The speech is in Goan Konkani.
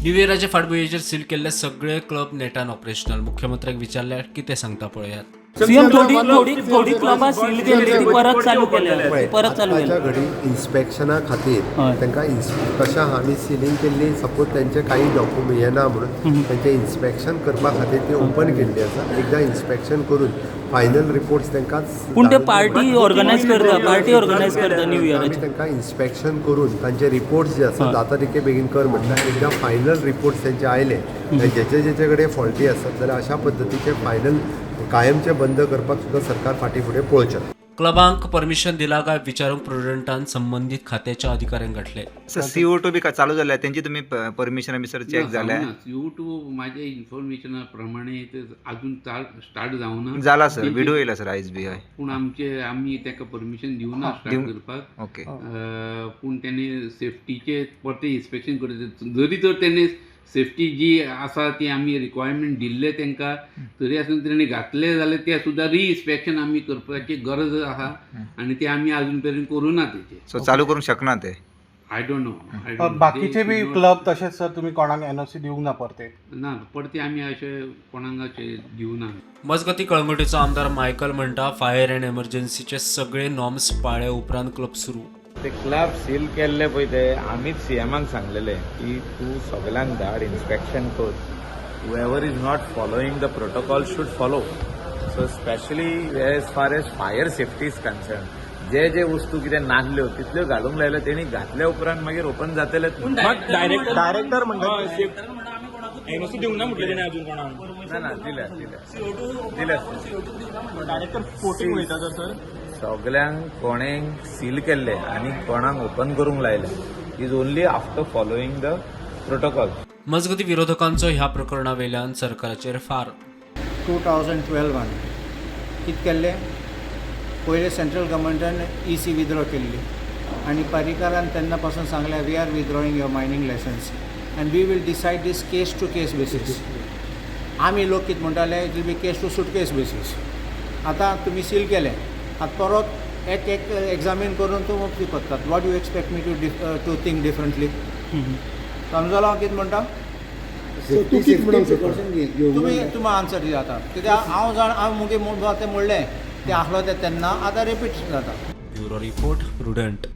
न्यू इयराचे फाटभुंयेचेर सील केल्ले सगळे क्लब नेटान ऑपरेशनल. मुख्यमंत्र्याक विचारल्यार कितें सांगता, पळयात. सीएम, थोडी थोडी थोडी क्लबां सील केल्ली ती परत चालू केल्या. पळय, परत चालू आताच्या केल्या. घडी इन्स्पेक्शना खातीर तांकां कशें आहा, आमी सिलींग केल्ली, सपोज तेंचे काही डॉक्युमेंट हे ना म्हणून तेंचें इन्स्पेक्शन करपा खातीर ती ओपन केल्ली आसा. एकदां इन्स्पेक्शन करून फायनल रिपोर्ट्स तांकां पूण ते धाडून पार्टी ऑर्गनायज करता, पार्टी ऑर्गनायज करता न्यू आमी इयराची. तांकां इन्स्पेक्शन करून तांचे रिपोर्ट्स जे आसा, जाता तितके बेगीन कर म्हटल्यार, एकदां फायनल रिपोर्ट्स तेंचे आयले, जेचे जेचे कडेन फॉल्टी आसत जाल्यार अशा पद्दतीचे फायनल कायमचे बंद करपाक सुद्दां सरकार फाटीं फुडें पळोवचें. क्लबांक परमिशन दिला काय विचारूंक प्रुडंटान संबंदीत खात्याच्या अधिकाऱ्यांक गाठले. सर, सीओ 2 बी चालू जाल्या, तेंची तुमी परमिशन बी सर चॅक जाल्या? सीओ 2 माझ्या इन्फॉर्मेशना प्रमाणे ते अजून स्टार्ट जावना. जाला सर, विडिओ येयला सर आयज बी, हय. पूण आमचे आमी ताका परमिशन दिवना स्टार्ट करपाक. पूण तेणे सेफ्टीचे परते इन्स्पेक्शन करचे. जरी तर तेणे सेफ्टी जी आसा ती आमी रिक्वायरमेंट दिल्ले तांकां, तरी आसून तेणी घातले जाल्यार ते सुद्दां रिइन्स्पेक्शन आमी करपाची गरज आसा आनी ते आमी अजून मेरेन करूं ना तेचे. सो चालू करूंक शकना ते? I don't know. बाकीचे बी क्लब तशेंच सर, तुम्ही कोणाक एनओसी दिवंक ना परते? ना, परते आमी अशें कोणाक अशें दिवना. मजगती, कळंगुटेचो आमदार मायकल म्हणटा, फायर अँड एमर्जन्सीचे सगळे नॉर्म्स पाळ्ळे उपरांत क्लब सुरू. ते क्लब सील केल्ले पळय, ते आमीच सीएमाक सांगलेले की तूं सगल्यांक धाड, इन्स्पेक्शन कर. Whoever is not following the protocol should follow. So specially as far as fire safety is concern, जे जे वस्तू कितें नासल्यो तितल्यो घालूंक लायल्यो तेणी. घातल्या उपरांत मागीर ओपन जातलेच. डायरेक्टर म्हणटा एनओसी दिवंक ना म्हटलें तेणें अजून कोणाक. ना ना, दिल्या दिल्या दिल्या. डायरेक्टर फोटींग उलयता तर सर. सगल्यांक कोणें सील केल्ले आनी कोणाक ओपन करूंक लायले is only after following the protocol. मजगती, विरोधकांचो ह्या प्रकरणावेल्यान सरकाराचेर फार. 2012न कितें केल्लें, पयलें सेंट्रल गव्हर्मेंटान ईसी विथड्रॉ केल्ली आनी पर्रीकारान तेन्ना पासून सांगलें, "We are withdrawing your mining licence and we will decide this case to case basis." आमी लोक कितें म्हणटाले, "It will be case to suitcase basis." आतां तुमी सील केलें, आतां परत एक एक एग्जामीन करून तूं करतात. What you expect me to think differently? समजलो हांव कितें म्हणटा? तुमी तुमी आन्सर दिया आतां, कित्याक हांव जाण हांव मुगे तें म्हणलें तें आसलो तें तेन्ना, आतां रिपीट जाता. Bureau report, Prudent.